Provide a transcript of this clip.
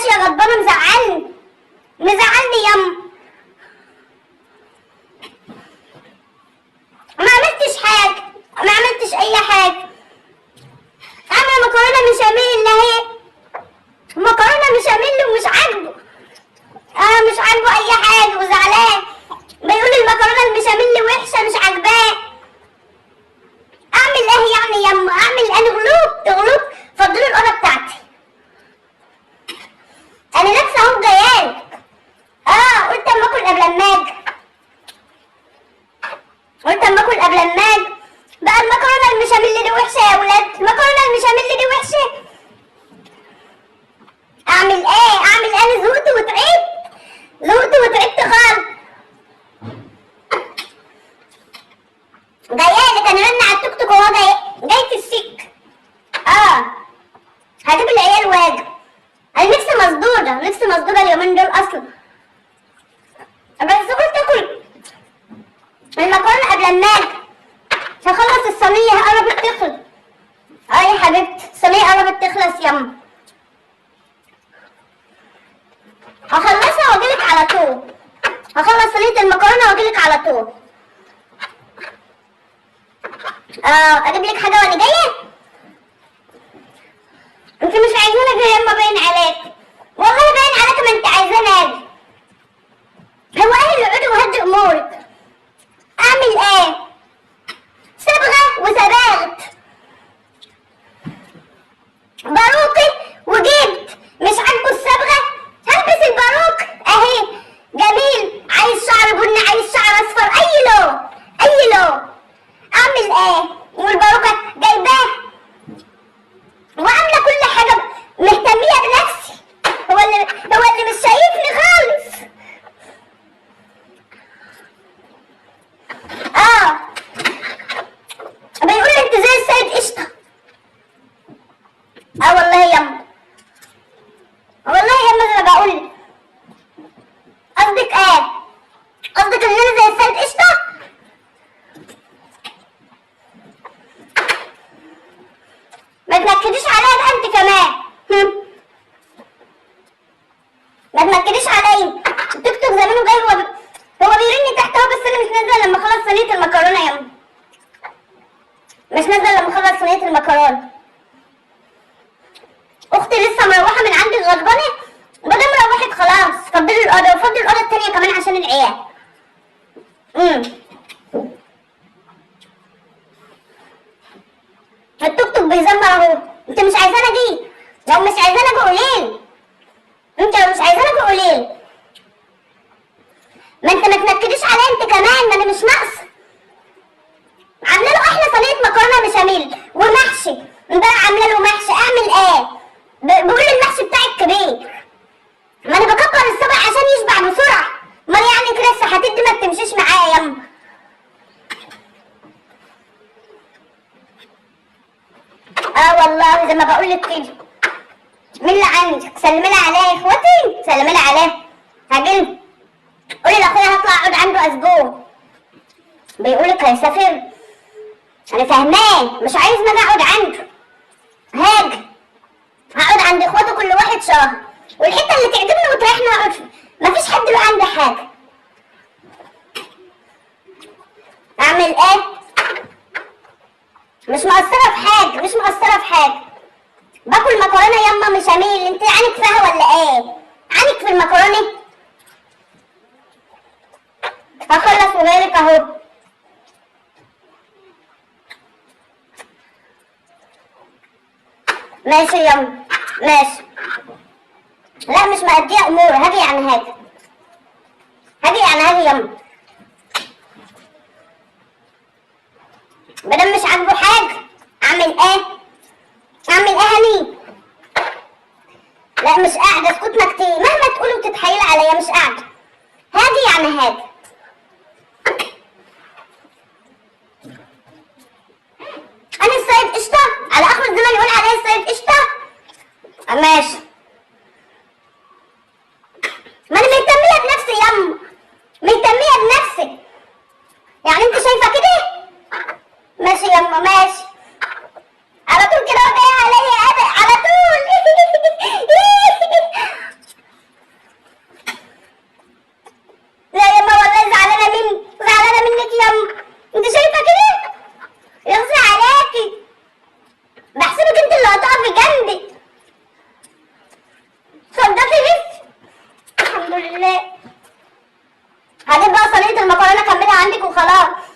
ماشية غضبانه، مزعلني مزعلني يما. ما عملتش حاجة، ما عملتش اي حاجة. عامله مكرونه بشاميل اهي، مكرونه بشاميل ومش عاجبه. مش عاجبه اي حاجة وزعلان، بيقول المكرونه البشاميل وحشة مش عاجباه. اعمل ايه يعني يما؟ اعمل انا غلوب غلوب. فضلوا الاوضة بتاعتي، انا لابسه اهو جايالك. قلت اما اكل قبل ما اجي، قلت اما اكل قبل ما اجي. بقى المكرونه البشاميل دي وحشة يا ولاد، المكرونه البشاميل دي وحشة. اعمل ايه؟ اعمل ايه؟ انا زهقت وتعبت، زهقت وتعبت خالص. جايالك انا، رن على التوك توك وهو جاي، جاي في السك. هجيب العيال واجي. انا نفسي مصدوده، نفسي مصدوده اليومين دول اصلا. بس قلت اكل المكرونه قبل ما اجي عشان اخلص الصينية، قربت تخلص. يا حبيبتي الصينية قربت تخلص يما، هخلصها واجيلك على طول. هخلص صينية المكرونه واجيلك على طول. اجيب لك حاجة وانا جاية؟ انت مش عايزاني اجي يما، باين عليك والله، باين عليك ما انت عايزاني اجي. هو اهل اقعدي وهدي امورك. اعمل ايه؟ صبغة وصبغت باروكي وجبت، مش عاجبه الصبغه هلبس الباروك اهي جميل. عايز شعر بني، عايز شعر اصفر، اي لون اي لون. اعمل ايه؟ والباروكه جايباه وعامله كل حاجة، مهتميه بنفسي. هو اللي مش شايفني خالص. بيقول لي انت زي السيد قشطه. والله يما، والله يما زي ما بقول. قصدك ايه؟ قصدك ان انا زي السيد قشطه؟ ما تنكديش عليا بقى انت كمان. ما تنكديش عليا. التوك توك زمانه جاي، هو بيرن تحت اهو، بس انا مش نازله لما اخلص صينية المكرونه يما، مش نازله لما اخلص صينية المكرونه. اختي لسه مروحة من عندي غضبانه، بدل روحت خلاص. فضلوا الاوضة وفضلوا الاوضة التانية كمان عشان العيال. التوك توك بيزمر اهو. انت مش عايزاني اجي؟ لو مش عايزاني اجي قوليلي. انت لو مش عايزاني اجي قوليلي. ما انت ما تنكديش عليا انت كمان، ما انا مش ناقصه. عامله له احلى صينية مكرونه بشاميل ومحشي، امبارح عامله له محشي. اعمل ايه؟ بقول المحشي بتاعك كبير. ما انا بكبر الصبع عشان يشبع بسرعة. امال يعني كده السحاتيت دي ما بتمشيش معايا يما. والله زي ما بقول لك كده. مين اللي عندك؟ سلمي لي عليه يا اخواتي، سلمي لي عليه. هاجي قولي لاخويا هطلع اقعد عنده اسبوع. بيقولك هيسافر، انا فاهماه، مش عايز ما اجي اقعد عنده. هاجي هقعد عند اخواته كل واحد شهر، والحتة اللي تعجبني وتريحني اقعد فيها. مفيش حد له عندي حاجة. اعمل ايه؟ مش مقصرة في حاجة، مش مقصرة في حاجة. باكل مكرونه يما بشاميل، انت عينك فيها ولا ايه؟ عينك في المكرونه؟ هخلص وجايلك اهو. ماشي يما ماشي. لا مش مأدية امور، هاجي يعني هاجي، هاجي يعني هاجي يما. مادام مش عاجبه حاجة اعمل ايه؟ اعمل ايه هني؟ لا مش قاعدة، اسكتنا كتير مهما تقولي وتتحايلي عليا مش قاعدة. هاجي يعني هاجي. انا السيد قشطه؟ على اخر الزمن يقول عليا السيد قشطه؟ ماشي. ما انا مهتميه بنفسي يما، مهتميه بنفسي. يعني انت شايفه كده؟ ماشي يما ماشي. على طول كده وجاي عليا على طول. وخلاص.